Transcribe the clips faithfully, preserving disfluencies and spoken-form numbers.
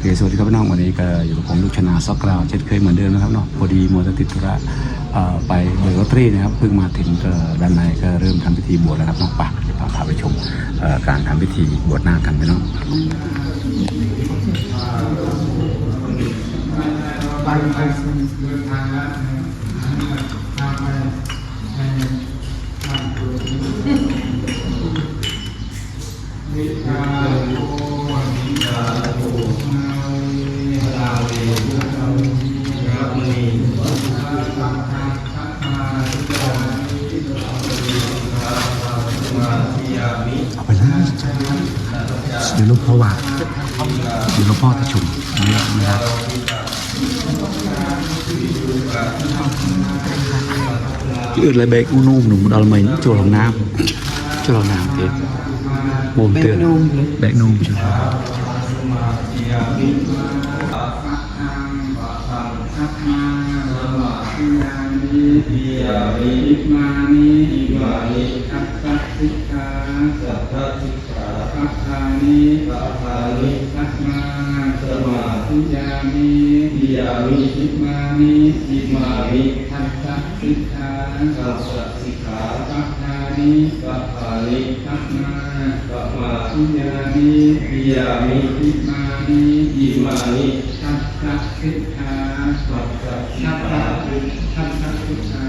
โอเค สวัสดีครับพี่น้อง วันนี้ก็อยู่กับผมลูกชนาซอกกราวเช่นเคยเหมือนเดิมนะครับเนาะ พอดีมัวแต่ติดธุระ เอ่อ ไปเบิกลอตเตอรี่นะครับ เพิ่งมาถึงก็ด้านในก็เริ่มทำพิธีบวชแล้วครับเนาะ ไป เดี๋ยวพา พาไปชม เอ่อ การทำพิธีบวชนาคกันพี่น้อง เอาไปเลย เดี๋ยวหลวงพ่อว่า เดี๋ยวหลวงพ่อประชุม เดี๋ยวนะครับ Chứ ướt lại bẹc u nôm nụ đal mày, chua lòng nam. Chua lòng nam thế. Mồm tựa. Bẹc nôm chứ. Imāni, imāni, imāni, dasasikkhā, dasasikkhā, paṭṭhāni, paṭṭhāni, samādi, samādiyāmi, diyāmi, imāni, imāni, dasasikkhā, dasasikkhā, paṭṭhāni, paṭṭhāni, samā, samādiyāmi, diyāmi, imāni, imāni, dasasikkhā, dasasikkhā, dasasikkhā, dasasikkhā,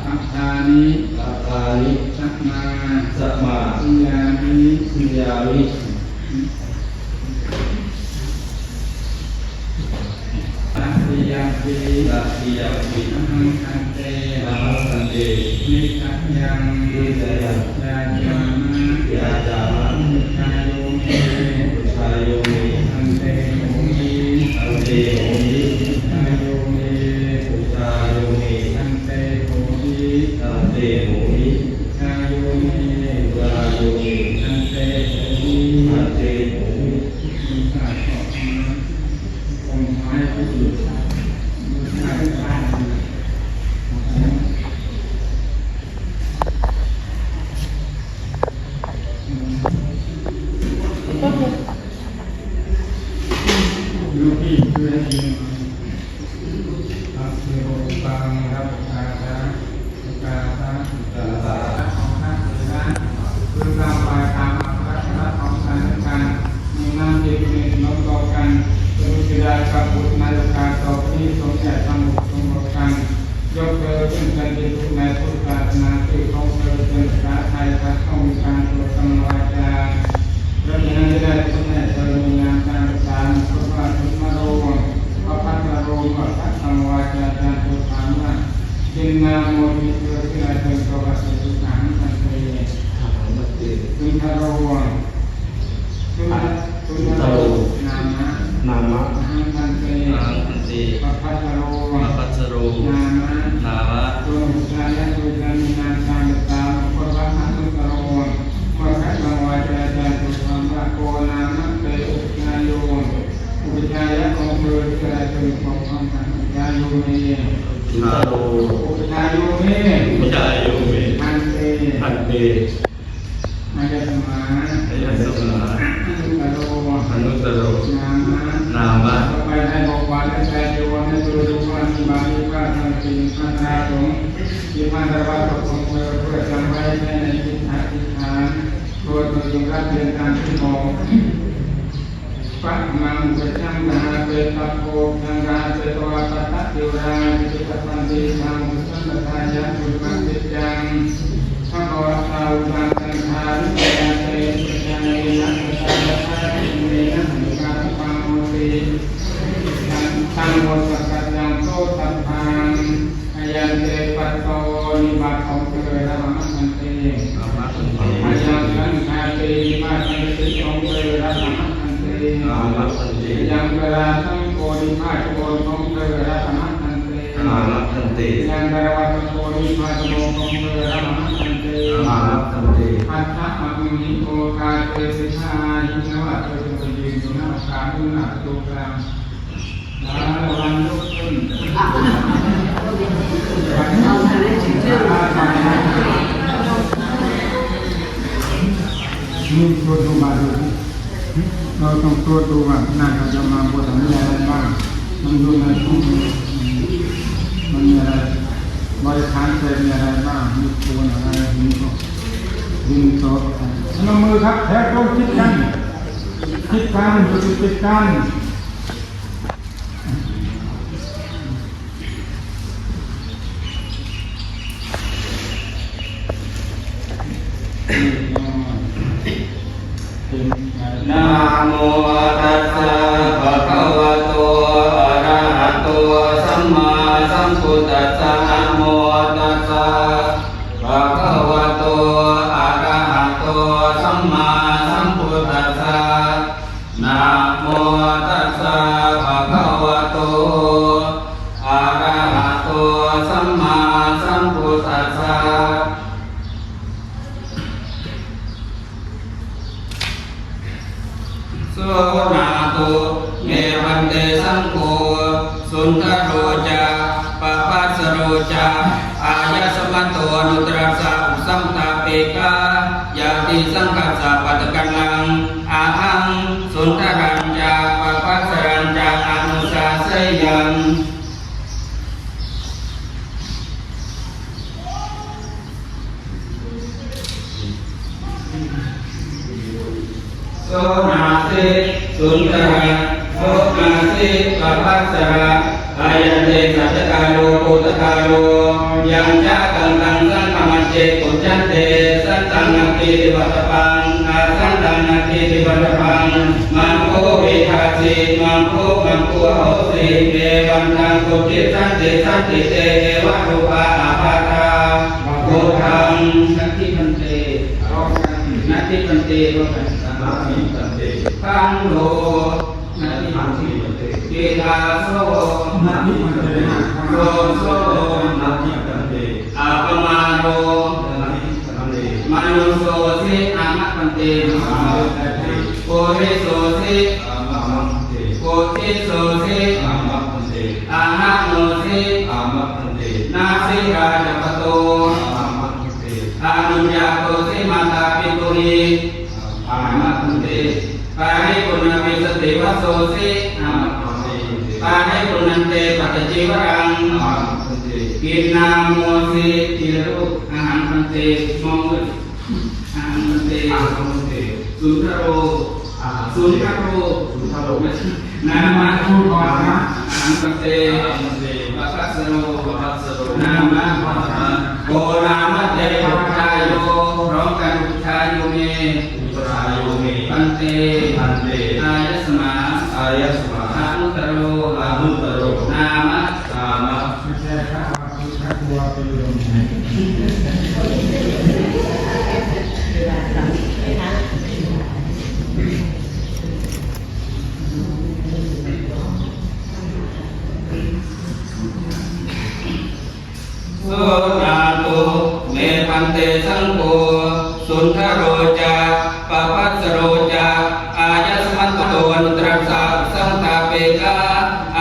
paṭṭhāni, paṭṭhāni, samā, samādiyāmi, diyāmi. Tatiyampi, tatiyampi, ahaṃ bhante, ahaṃ bhante, nisayaṃ, nisayaṃ, yācāma, yācāma, upajjhāyo me, upajjhāyo me, bhante hohi, bhante hohi, upajjhāyo me, upajjhāyo me, bhante hohi, bhante hohi, upajjhāyo me, upajjhāyo me, bhante hohi, bhante hohi. คือตามฝ่ายตามอัครรัตน์ของกันและกัน มีน้ำจิตมีสนมต่อกัน สรุปจะได้พระพุทธในโอกาสต่อไปนี้ สงฆ์ใหญ่ทั้งหกสงฆ์รวมกัน ยกเธอขึ้นเป็นภิกษุในพุทธศาสนา ชื่อของเธอเป็นภาษาไทย ขัดข้องมีการสวดกรรมวาจา เพราะฉะนั้นจะได้สงฆ์ให้เธอมีนามตามภาษา เพราะว่าสุนทโร พระพัทโร ก็ขัดกรรมวาจา อาจารย์ทูลถามว่า Kinnāmo ti, เธอชื่ออะไร เธอก็ว่า Sudhāhaṃ bhante. สุนทโร สุนท- สุนทโร nāma, nāma, ahaṃ bhante, ahaṃ bhante, pabhajaro, pabhajaro, nāma, nāma, ตนอุปัชฌายะ โดยการมีนามตามตาม ก็พระอนุตตโร เมื่อขัดกรรมวาจา อาจารย์ทูลถามว่า Ko nāma te upajjhāyo, อุปัชฌายะของเธอชื่ออะไร เธอบอกพร้อมกัน Upajjhāyo me, สุนทโร upajjhāyo me, upajjhāyo me, bhante, bhante. Āyasmā, āyasmā, anuttaro, anuttaro, nāma, nāma. ต่อไปให้บอกว่า ให้แปลจีวรให้เธอดูว่า มีบาลีผ้า สังฆะ มีพระคาถาสงฆ์ มีพระนรวัตถุของเธอ เพื่อจำไว้ใช้ในจิตอธิษฐาน ตัวเธอจงรับเรียนตามที่บอก Pahamaṃ upajjhaṃ gahaṭṭe, sabbo upajjhaṃ gahaṭṭe, dvādasattha cīvaraṃ, paṭicca sabbaṃ tīర్థhaṃ, upajjhaṃ gadāya, purimaṃ ticcaṃ, bhagavatā uttamasaṅgharī, āyante upajjhāyena sadā yathāyamena anuggātappaṃ hoti. Taṃ vo sakkaccaṃ so sabbaṃ. Ayante pato nibāto, ของเธอ รับมะ bhante. รับมะ bhante. Ayaṃ saṅghāti nibātoti, ของเธอ รับมะ bhante. รับมะ bhante. Ayaṃ karāsaṅgho nibāto, ของเธอ รับมะ bhante. รับมะ bhante. Ayaṃ karavattaṃ nibāto, ของเธอ รับมะ bhante. รับมะ bhante. Atha amhehi okāse, สิบห้า หินนวะ เธอจงไปยืนอยู่ณ โอกาส หน้าประตูกลาง สาละวันลุกขึ้น นี่ชวนดูมาดู เราต้องตรวจดูว่าที่นั่นเขาจะมาบวชมีอะไรบ้าง มันอยู่ในพวกนี้มันมีอะไร บริขารเศษมีอะไรบ้าง มีปูนอะไรหินพวกดินโสดอะไร พนมมือครับ แถวตรงติดกัน ติดกันอยู่ติดกัน Namo tassa bhagavato arahato sammāsambuddhassa. Namo tassa bhagavato arahato sammāsambuddhassa. Namo tassa bhagavato arahato sammāsambuddhassa. Suṇātu me bhante saṅgho, Sundaro ca Pabhāsaro ca, āyasmato Anuttaraṃ Sārīputta Sāvakaṃ, yadi saṅghassa pattakallaṃ, ahaṃ Sundarañca Pabhāsarañca anusāseyyaṃ. Sonāsi Sundara, sonāsi Pabhāsara, ayante Sattacāro Bhūtacāro, yañca kantaṃ saṅghamajjhe bhuñjante, santaṃ natthīti vata pāṇi, asantaṃ natthīti vata pāṇi, maṅko vidhāsi, maṅko maṅko ahosi, me vantaṃ buddhissanti, santi te evarūpā ābādhā. Buddhaṃ. Natthi bhante. Natthi bhante. Natthi bhante. Khandho. Natthi bhante. Kilāso. Natthi bhante. Doso. Natthi bhante. Appamādo. Natthi bhante. Manussōsi. Āma bhante. Āma bhante. Purisosi. Āma bhante. Pucchisosi. Āma bhante. Ahanosi. Āma bhante. Nāsi rājabhaṭo. Āma bhante. Anuññātosi mātāpitūhi. Āma bhante. Paripuṇṇavīsativasosi. Āma bhante. Paripuṇṇante pattacīvaraṃ. Āma bhante. Kinnāmosi. Thera rūpa. Ahaṃ bhante. Mom. Ahaṃ bhante. Ahaṃ bhante. Sundaro. Ahaṃ bhante. Sundaro. Sundaro. Nāma. Ahaṃ bhante. Ahaṃ bhante. Pabhāsaro. Pabhāsaro. Nāma. Nāma. Ko nāma te upajjhāyo. พร้อมกัน upajjhāyo me. Upajjhāyo me. Bhante. Bhante. Āyasmā. Āyasmā. Anuttaro. Anuttaro. Nāma. Nāma. ไม่ใช่พระ Suṇātu me bhante saṅgho, Sundaro ca Pabhāsaro ca, āyasmato Anuttaraṃ Sārīputta Sāvakaṃ,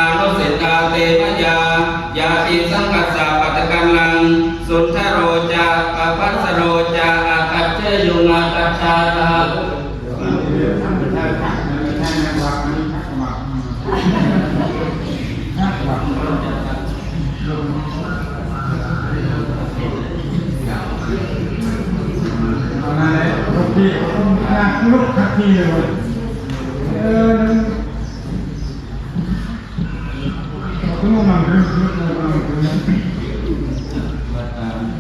anusiṭṭhā te mayā, yadi saṅghassa pattakallaṃ. Sundaro ca Pabhāsaro ca, āgaccheyyum, āgacchāma. เอามาเลย ลูกพี่ ลูกทักทีเลย เออ เอาขึ้นมาหน่อย ขึ้นมาหน่อย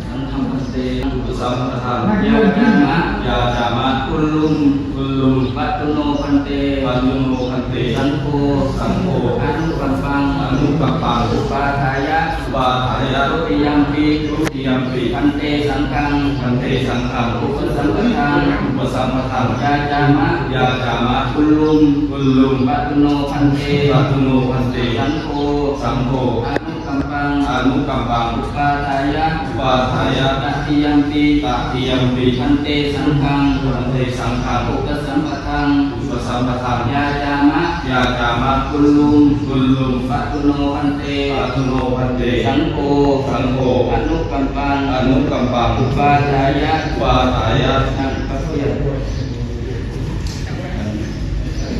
Saṅghaṃ bhante. Upasampadāya. Yācāma. Yācāma. Kulluṃ. Kulluṃ. Patu no bhante. Patu no bhante. Saṅgho. Saṅgho. Anukampaṃ. Anukampaṃ. Upādāya. Upādāya. Dutiyampi. Dutiyampi. Bhante saṅghaṃ. Bhante saṅghaṃ. Upasampadaṃ. Upasampadaṃ. Yācāma. Yācāma. Kulluṃ. Kulluṃ. Patu no bhante. Patu no bhante. Saṅgho. Saṅgho. Anukampaṃ. Anukampaṃ. Upādāya. Upādāya. Tatiyampi. Tatiyampi. Bhante saṅghaṃ. Bhante saṅghaṃ. Upasampadaṃ. Upasampadaṃ. Yācāma. Yācāma. Kulluṃ. Kulluṃ. Patu no bhante. Patu no bhante. Saṅgho. Saṅgho. Anukampaṃ. Anukampaṃ. Upādāya. Upādāya. นั่ง พระผู้ใหญ่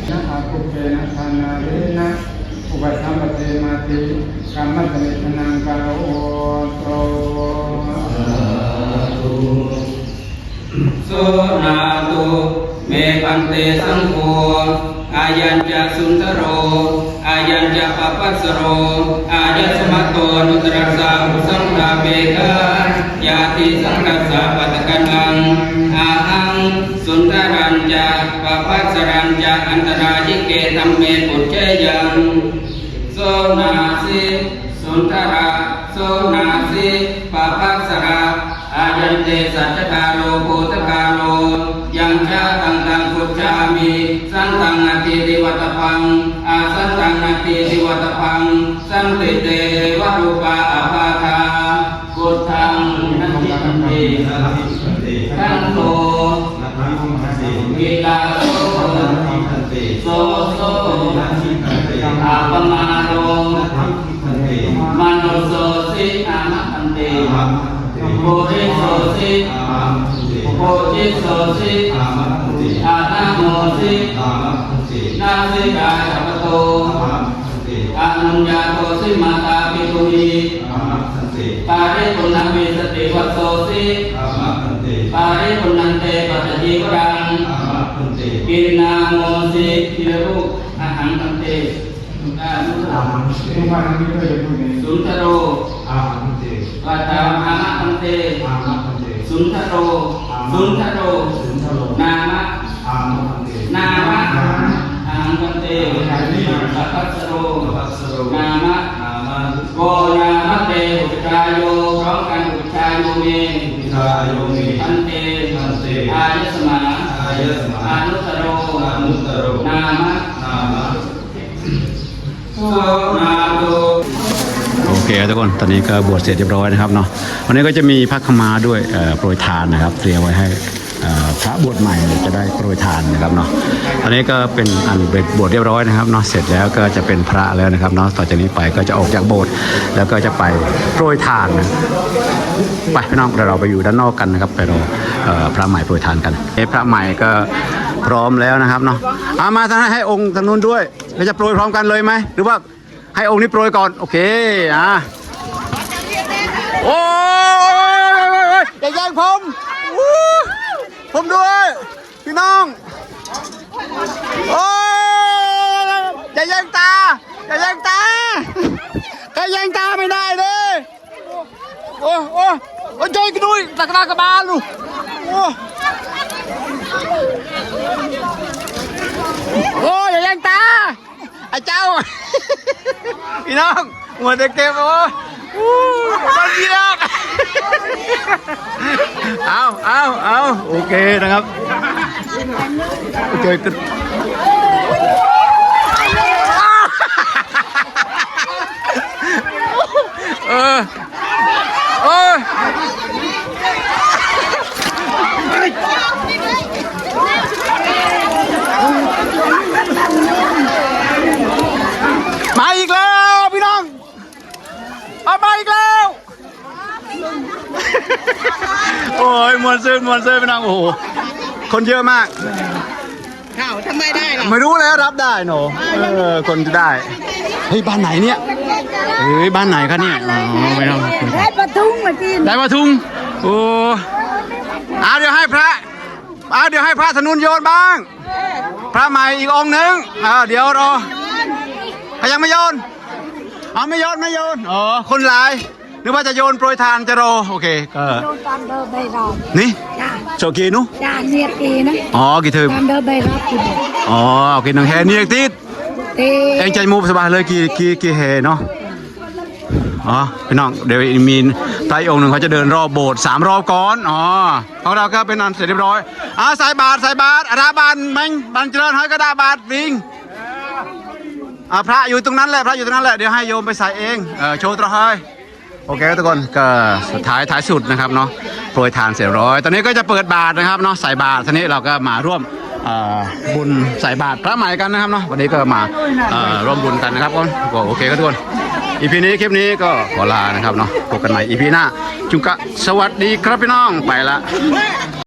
Akuppena dānādena upasampādemāti. Kammassane dānaṃ karotu. Sādhu. Suṇātu me bhante saṅgho, ayañca sundaro, ayañca pāpajjaro, āyasmato anuttaraṃ sāvakasaṅghassa pāpaggaho, yadi saṅghassa pattakallaṃ, ahaṃ sundarañca pāpajjarañca antarāyike dhamme pūjeyyaṃ. Sonāsi sundara, sonāsi pāpajjara, ayante saccakālo bhūtakālo, yaṃ jātaṃ taṃ pūjāmi, santaṃ natthīti vattabbaṃ, asantaṃ natthīti vattabbaṃ, santike eva rūpā ābādhā. Buddhaṃ natthi bhante. Natthi bhante. Saṅgho. Natthi bhante. Virajo. Natthi bhante. Soso. Natthi bhante. Appamāro. Natthi bhante. Manussosi. Āma bhante. Āma bhante. Purisosi. Āma bhante. Bhujissosi. Āma bhante. Aṇamosi. Āma bhante. Nasi kāyapatto. Āma bhante. Anuññātosi mātāpitūhi. Āma bhante. Paripuṇṇavīsativassosi. Āma bhante. Paripuṇṇante pattacīvaraṃ. Āma bhante. Kinnāmosi? Ahaṃ bhante. Sundaro. Āma bhante. Vata. Āma bhante. Āma bhante. Sundaro. Āma. Sundaro. Sundaro. Nāma. Āma bhante. Nāma. Nāma. Ahaṃ bhante. Ahaṃ bhante. Pāpajjaro. Pāpajjaro. Nāma. Nāma. Ko nāma te upajjhāyo? พร้อมกัน upajjhāyo me. Upajjhāyo me. Bhante. Bhante. Āyasmā. Āyasmā. Anuttaro. Anuttaro. Nāma. Nāma. โอเคครับทุกคน ตอนนี้ก็บวชเสร็จเรียบร้อยนะครับเนาะ วันนี้ก็จะมีผ้าขาวม้าด้วย เอ่อ โปรยทานนะครับ เตรียมไว้ให้ เอ่อ พระบวชใหม่จะได้โปรยทานนะครับเนาะ อันนี้ก็เป็นอันเป็นบวชเรียบร้อยนะครับเนาะ เสร็จแล้วก็จะเป็นพระแล้วนะครับเนาะ ต่อจากนี้ไปก็จะออกจากโบสถ์ แล้วก็จะไปโปรยทานนะ ไปพี่น้อง เดี๋ยวเราไปอยู่ด้านนอกกันนะครับ ไปรอ เอ่อ พระใหม่โปรยทานกัน เอ้ พระใหม่ก็พร้อมแล้วนะครับเนาะ เอามาทางนั้น ให้องค์ทางนู้นด้วย เราจะโปรยพร้อมกันเลยไหม หรือว่าให้องค์นี้โปรยก่อน โอเค อ่ะ โอ้ย อย่าแย่งผม อู้ ผมด้วย พี่น้อง โอ้ย อย่าแย่งตา อย่าแย่งตา ใครแย่งตาไม่ได้เลย โอ้ โอ้ โอ้ย ช่วยกันด้วย ตะกร้ากระบาลลูก โอ้ โอ้ อย่าแย่งตา ไอ้เจ้า พี่น้อง มัวแต่เก็บ โอ้ โอ้ มันเยอะ เอา เอา เอา โอเคนะครับ โอเค เออ โอ้ย มาอีกแล้วพี่น้อง เอามาอีกแล้ว โอ้ย ม่วนซื่น ม่วนซื่นพี่น้อง โอ้โห คนเยอะมาก เขาทำไมได้ล่ะ ไม่รู้แล้ว รับได้เนาะ เออ คนจะได้ เฮ้ย บ้านไหนเนี่ย เฮ้ย บ้านไหนคะเนี่ย อ๋อ ไม่ต้อง ได้ปลาทุงมากิน ได้ปลาทุง โอ้ อ่า เดี๋ยวให้พระ อ่า เดี๋ยวให้พระทางนู้นโยนบ้าง พระใหม่อีกองค์หนึ่ง อ่า เดี๋ยวรอ ใครยังไม่โยน เอา ไม่โยน ไม่โยน อ๋อ คนหลาย นึกว่าจะโยนโปรยทานจะรอ โอเค ก็ โยนตามเบอร์ใบรับ นี่ จ้ะ โชกีนุ จ้ะ เนียตีนะ อ๋อ กี่เทอม ตามเบอร์ใบรับอยู่ อ๋อ โอเค หนึ่งแห่ เนียกติด เต เองใจมูสบายเลย กี่ กี่ กี่แห่เนาะ อ๋อ พี่น้อง เดี๋ยวมีพระอีกองค์หนึ่งเขาจะเดินรอบโบสถ์สามรอบก่อน อ๋อ ของเราก็เป็นอันเสร็จเรียบร้อย อ่า ใส่บาตร ใส่บาตร อาราบานแมงบานเจริญ ให้กระดาบาตวิ่ง อ่า พระอยู่ตรงนั้นแหละ พระอยู่ตรงนั้นแหละ เดี๋ยวให้โยมไปใส่เอง เออ โชว์ตระเฮย โอเคครับทุกคน ก็สุดท้ายท้ายสุดนะครับเนาะ โปรยทานเสร็จเรียบร้อย ตอนนี้ก็จะเปิดบาตรนะครับเนาะ ใส่บาตร ทีนี้เราก็มาร่วม เอ่อ บุญใส่บาตรพระใหม่กันนะครับเนาะ วันนี้ก็มา เอ่อ ร่วมบุญกันนะครับผม ก็โอเคครับทุกคน อีพีนี้ คลิปนี้ก็ขอลานะครับเนาะ พบกันใหม่ อีพีหน้า จุงกะ สวัสดีครับพี่น้อง ไปละ